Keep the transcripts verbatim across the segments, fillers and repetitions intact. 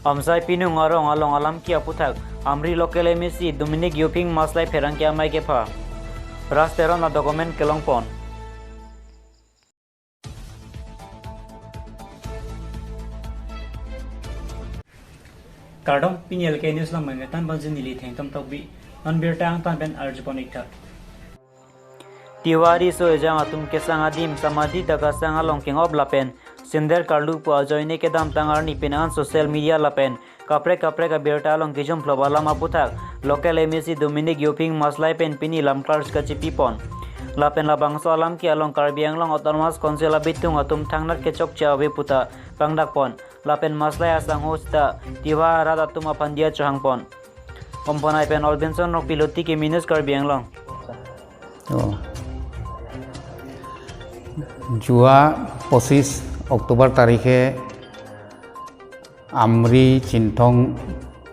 Amsai Binong arong along alam ke aputhak Amri local M A C Dominic Yophing Maslai pherangke amei kepha. Ras Teron a-document kelongpon. Kardom, pini L K News along mengketan bangji neli Thengtom Tokbi, non birta angtan pen arjupon iktha. Tiwa riso ejang atum kesang adim Samadhi dak asang along kengop lapen sender karlu pu ajoine kedamtang arni penang an social media lapen kaprek kaprek abirta along kejum phlop alam aputhak local M A C Dominic Yophing Maslai pen pini lam charge kachipipon. Lapen labangso alam ke along Karbi Anglong Autonomous Council abitung atum thangnat kechokche ave puta pangdakpon. Lapen Maslai asangho sita Tiwa arat atum aphan diya chohangpon. Omponai pen Olbenson Rongpi, Loti Kimi News, Karbi Anglong. অ। যোৱা পঁচিছ অক্টোবৰ তাৰিখে আমৰি Chinthong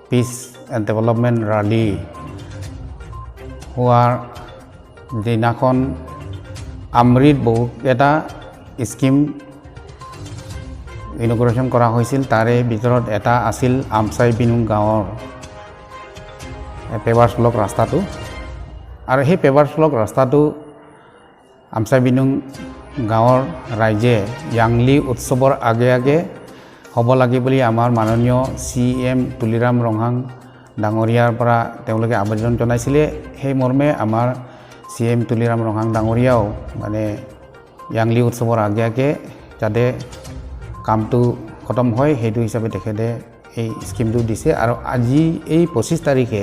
pitch and development ৰালী হোৱাৰ দিনাখন আমৰিত বহুকেইটা স্কিম ইনগুৰেশ্যন কৰা হৈছিল। তাৰে ভিতৰত এটা আছিল আমচাই বিনুং গাঁৱৰ, এ, পেভাৰ্ছ ব্লক ৰাস্তাটো। আৰু সেই পেভাৰ্ছ ব্লক ৰাস্তাটো আমচাই বিনুং গাঁৱৰ ৰাইজে য়াংলি উৎসৱৰ আগে আগে হ'ব লাগে বুলি আমাৰ মাননীয় চি এম তুলিৰাম ৰংহাং ডাঙৰীয়াৰ পৰা তেওঁলোকে আবেদন জনাইছিলে। সেই মৰ্মে আমাৰ চি এম তুলিৰাম ৰংহাং ডাঙৰীয়াও মানে য়াংলি উৎসৱৰ আগে আগে যাতে কামটো খতম হয়, সেইটো হিচাপে তেখেতে এই স্কিমটো দিছে। আৰু আজি এই পঁচিছ তাৰিখে,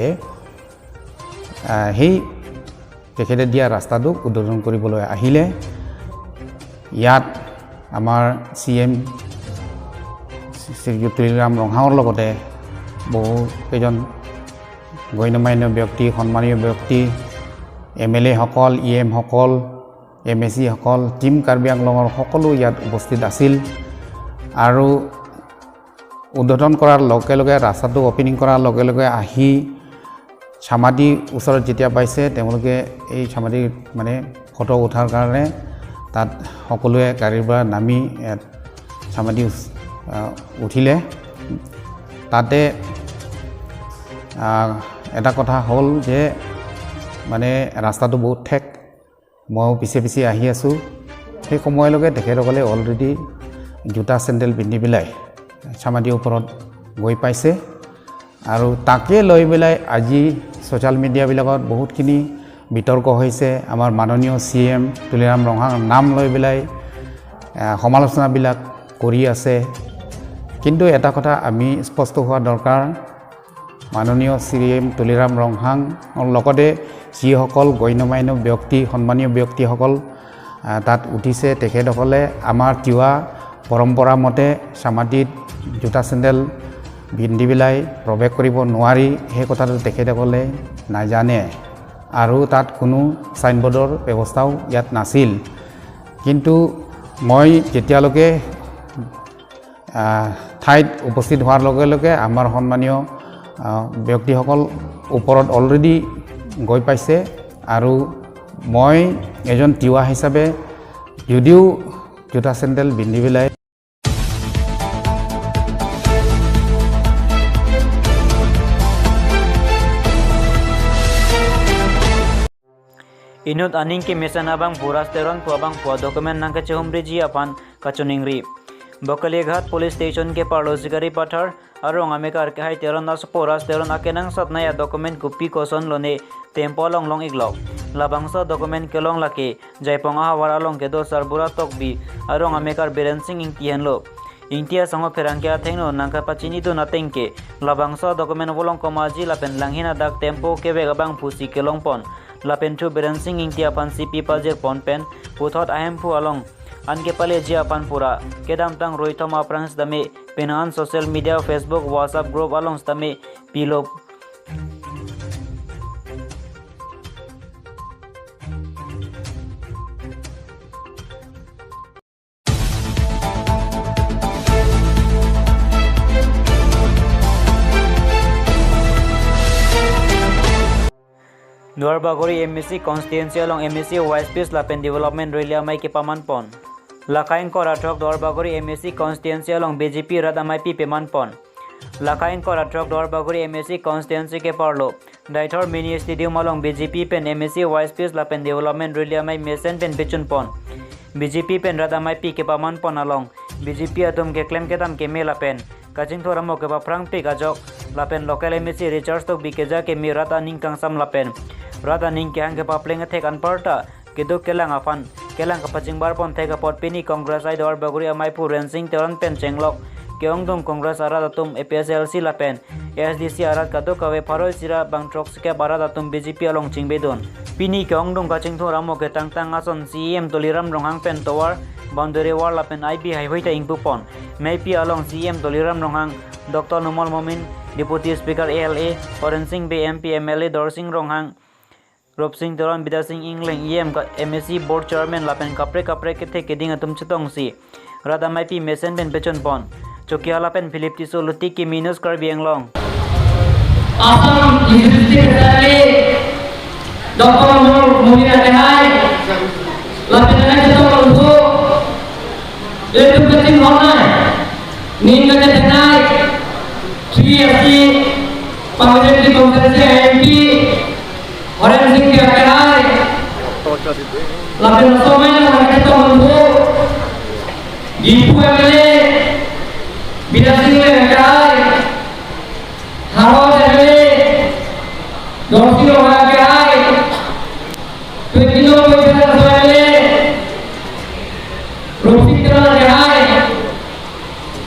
আহ, সেই তেখেতে দিয়া ৰাস্তাটো উদ্বোধন কৰিবলৈ আহিলে। ইয়াত আমাৰ চি এম শ্ৰীযুত তুলিৰাম ৰংহাঙৰ লগতে বহু কেইজন গণ্যমান্য ব্যক্তি, সন্মানীয় ব্যক্তি, এম এল এসকল, ই এমসকল, এম এ চিসকল, টিম কাৰ্বি আংলঙৰ সকলো ইয়াত উপস্থিত আছিল। আৰু উদ্বোধন কৰাৰ লগে লগে, ৰাস্তাটো অপেনিং কৰাৰ লগে লগে আহি চামাদি ওচৰত যেতিয়া পাইছে, তেওঁলোকে এই চামাদি মানে ফটো উঠাৰ কাৰণে তাত সকলোৱে গাড়ীৰ পৰা নামি ইয়াত চামাদি উচ-, আহ, উঠিলে। তাতে, আহ, এটা কথা হ'ল যে মানে ৰাস্তাটো বহুত ঠেক, ময়ো পিছে পিছে আহি আছোঁ। সেই সময়লৈকে তেখেতসকলে অলৰেডি জোতা চেণ্ডেল পিন্ধি পেলাই চামাদিৰ ওপৰত গৈ পাইছে। আৰু তাকে লৈ পেলাই আজি ছ'চিয়েল মিডিয়াবিলাকত বহুতখিনি বিতৰ্ক হৈছে। আমাৰ মাননীয় চি এম তুলিৰাম ৰংহাঙৰ নাম লৈ পেলাই, আহ, সমালোচনাবিলাক কৰি আছে। কিন্তু এটা কথা আমি স্পষ্ট হোৱা দৰকাৰ, মাননীয় চি এম তুলিৰাম ৰংহাঙৰ লগতে যিসকল গণ্যমান্য ব্যক্তি, সন্মানীয় ব্যক্তিসকল, আহ, তাত উঠিছে, তেখেতসকলে আমাৰ তিৱা পৰম্পৰা মতে চামাদিত জোতা চেণ্ডেল পিন্ধি পেলাই প্ৰৱেশ কৰিব নোৱাৰি, সেই কথাটো তেখেতসকলে নাজানে। আৰু তাত কোনো ছাইনবোৰ্ডৰ ব্যৱস্থাও ইয়াত নাছিল। কিন্তু মই যেতিয়ালৈকে আহ, ঠাইত উপস্থিত হোৱাৰ লগে লগে আমাৰ সন্মানীয়, আহ, ব্যক্তিসকল ওপৰত অলৰেডি গৈ পাইছে। আৰু মই এজন তিৱা হিচাপে যদিও জোতা চেণ্ডেল পিন্ধি পেলাই inut aning kemesen abangphu Ras Teron pu abangphu a-document nangkachehumriji aphan kachiningri. Bokalighat Police Station keparlo Sikari Pathar arong amekar kehai Teron asopo Ras Teron akenangsot nai a-document kopi koson lone tempo along long-iklok. Labangso a-document kelong lake Jaipong ahavar along kedo Sarbura Tokbi arong amekar Biren Singh Ingti henlo. Ingti asangho pherangke athengno nangkapachinidun ateng ke labangso a-document volong komaji lapen langhin adak tempo kevek abangphusi kelongpon. Lapen thu Biren Singh Ingti aphan C P pajirpon pen puthot ahemphu along an kepaleji aphan pura kedamtang roithom aphrang sitame penang an social media, Facebook, WhatsApp group along sitame pilo. Duarbagori M A C constituency along M A C Y S Ps lapen development rally amei kepamanpon. Lake ingkoi ra throk Duarbagori M A C constituency along B J P rat ameipi pemanpon. Laka ingkoi ra throk Duarbagori M A C constituency keparlo Deithor Mini Stadium along B J P pen M A C Vice President lapen Development Rally amei mesen pen pechunpon. B J P pen rat ameipi kepamanpon along B J P atum keklem kedam keme lapen kachingthur amo kepaphrangpik ajok lapen local M A C Richard Tokbi keja keme rat aning kangsam lapen rat aning kehang kepapleng athek anparta keduk kelang aphan kelang kapachingbarpon thek apot pini Congress aidor Bagori ameipu Rensing Teron pen chenglok ke-ongdung Congress arat atum A P H L C lapen A S D C arat kadokave pharo isi ra bang throksikep arat atum B J P along chingbedun. Pini ke-ongdung kachingthur amo ke tangtang ason C E M Tuliram Ronghang pen tovar boundary wall lapen I B haihui ta ingpupon. Meipi along C E M Tuliram Ronghang, Doctor Numal Momin, Deputy Speaker A L A, Horensing Bey M P, M L A Dorsing Ronghang, Rupsing Teron, Bidyasing Engleng, E M ka M A C Board Chairman lapen kaprek kaprek kethe keding atum chetongsi rat ameipi mesen pen pechunpon. Chokihola pen Philip Tisso, Luti Kimi News, Karbi Anglong. Assam Executive Secretary Doctor Numal Momin akehai, lapen anai chetong longpo, etum kachinghon nai, ning kachethenei, three S C Parliamentary Constituency M P, Horensing Bey akehai, lapen laso amei nang chetong longpo, Diphu M L A, Bidyasing Engleng akehai, Howraghat M L A, Dorsing Ronghang akehai, twenty-nine Parliamentary Constituency M L A, Rupsing Teron akehai,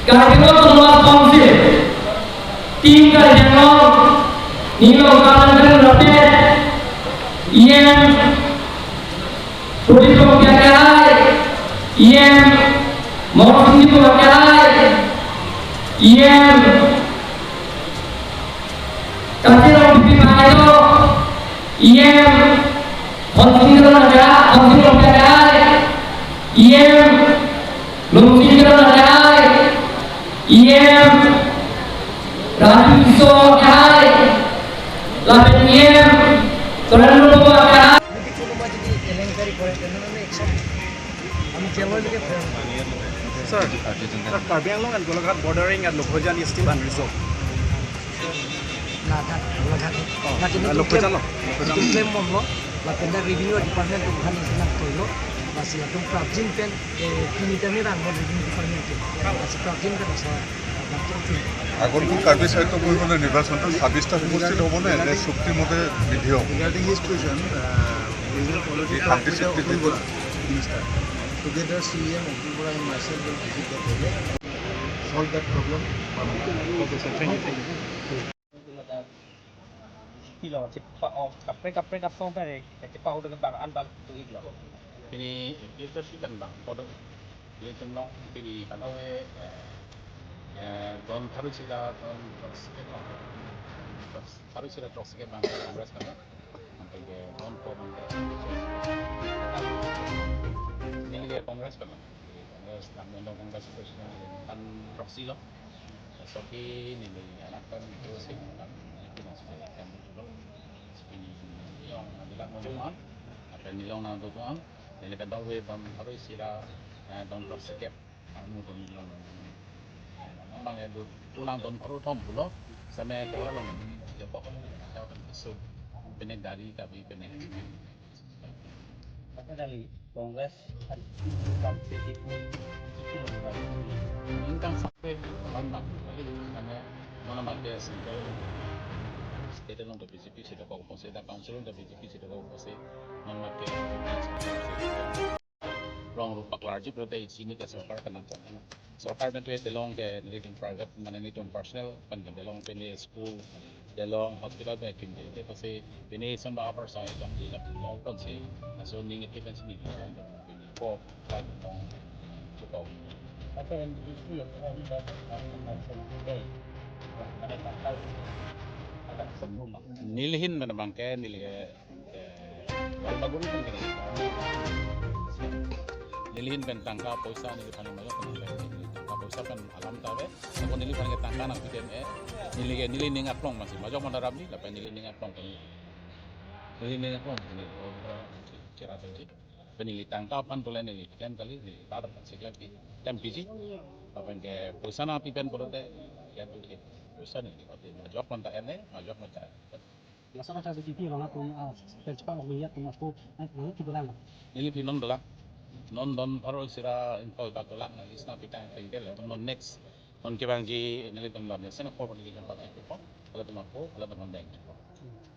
Karbi Anglong Autonomous Council, Team Karbi Anglong, nilo kanan kan rapet, E M, Prodip Rongpi akehai, E M, Morsing Timung akehai, E M, Kachirong Bibi Paito, E M, Horensing Teron akehai, Horensing Rongpi akehai, E M, Rupsing Teron akehai, E M, Raju Tisso akehai, lapen E M, Tuliram Ronghang akehai. যদি কোনোবা যদি কেলেংকাৰী কৰে, তেনেহ'লে একশ্যন আমি জেললৈকে প্ৰেৰণ কৰিম। Sir, sir, Karbi Anglong and Golaghat bordering at Lokhojan is still unresolved. Ladak, Golaghat. Oh, na kini ah, Lokhojan lo, Lokhojan. Claim bomlo, lapen dak revenue department atum aphan nangtoilo, lasi atum prapjin pen, eh, pini tame rang revenue department atum. Lasi prapjin pen asal, ah, prapjin. আগন্তুক কাৰ্বি সাহিত্য পৰিষদৰ নিৰ্বাচনত ছাব্বিশটা সমষ্টিত হ'বনে নে চুক্তি মতে বিধি হ'ব? Regarding his question, uh, we will already talk with the Atul Bora minister. Together, C E M Atul Bora and myself will visit that area, solve that problem. Okay, sir. Thank you. Thank you. Pilo, chepa-, oh, kaprek kaprek asong ta re, chepa-o dengan bang an bang tu iklo. Pini, pini ta si kan bang, podo. Pini tenong, pini kano e, eh, eh, don pharo isi ra, don throksikep, pharo isi ra throksikep bang Congress kan. Sampai ke don pho bang. Neli ke Congress kan. Congress, nang don Congress president kan throksi lo. Soki neli anak kan itu sih kan, neli pindah sudah kan dulu. Pini neli along nangdodun an, lapen neli along nangdodun an, neli kadokave don pharo isi ra, eh, don throksikep. Anu don along. Bang ya do, pulang don pharo thom pulo, sampai ke along, ya pokok, ya kan kesu. Pene dari tapi pene. Apa kali Congress kan, kan P D I pun, itu. Ingkang sampai, bang, bang, karena mana mati ya, sampai, state along B J P si dokok apotsi, dak council along B J P si dokok apotsi, non mate. Rong rupak larji prote isi ni ke sorkar kan nangchok. Sorkar pen tu delong ke nelitum private, mane nelitum personal pen ke delong pen school, delong hospital pen kim de. Te pasi pini samba apa sa jam di lap long kon si. Laso ning iti pen si ni. Ko, ko, ko. Apa yang di situ ya, kami dah, dah, dah, dah, Neli ahin mana bang ke, neli ke, eh, Duarbagori kan kena. Neli ahin pen tangka poisa neliphan mayo kan, tangka poisa kan alam ta ave. Ako neliphan ke tangka nangpi ke, eh, neli ke, neli ning aklong masih. Majok mana Ramli, lapen neli ning aklong kan. Neli ning aklong, neli, oh, kira tadi. Pen neli tangka aphan pule neli klem kali, neli tar si klem pi, klem piji. Lapen ke poisa nangpi pen pulote, Yang tu dia. Biasa ni, dia kata, majok mantap M N A, majok mantap. Laso kacharli P P abang atum, ah, tercepat waktu lihat atum aku, eh, mana kita lang. Neli phi non dolang. Non don pharo sira info ta dolang, na isna pitang tengkel, non next. Non kevangji neli don dolang. Sena ko neli kan pakai ko. Kalau teman ko, kalau teman deng.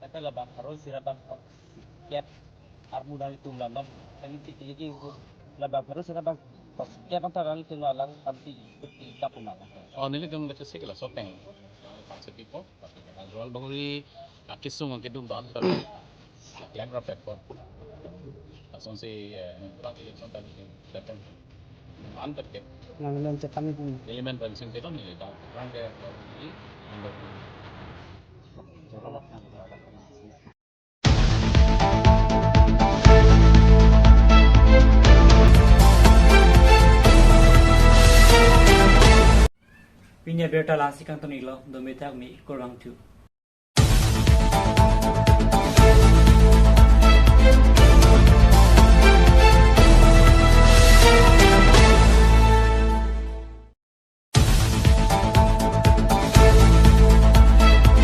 Tapi labang pharo sira bang kep armu dari tum lang, non. Kami titi lagi labang pharo sira bang kep antara itu lang, kami titi kapun lang. Oh, neli dong baca sih lah sopeng. Sekipo, jual bangri, akisung kedung don. Yang rapet ko. Langsung si, eh, pakai contoh di datang. Mantap ke. Nang nang cetang itu. Elemen paling singkir ni, rang ke, Pini abirta lasi kangton iklo, dome thak me, kurang tu.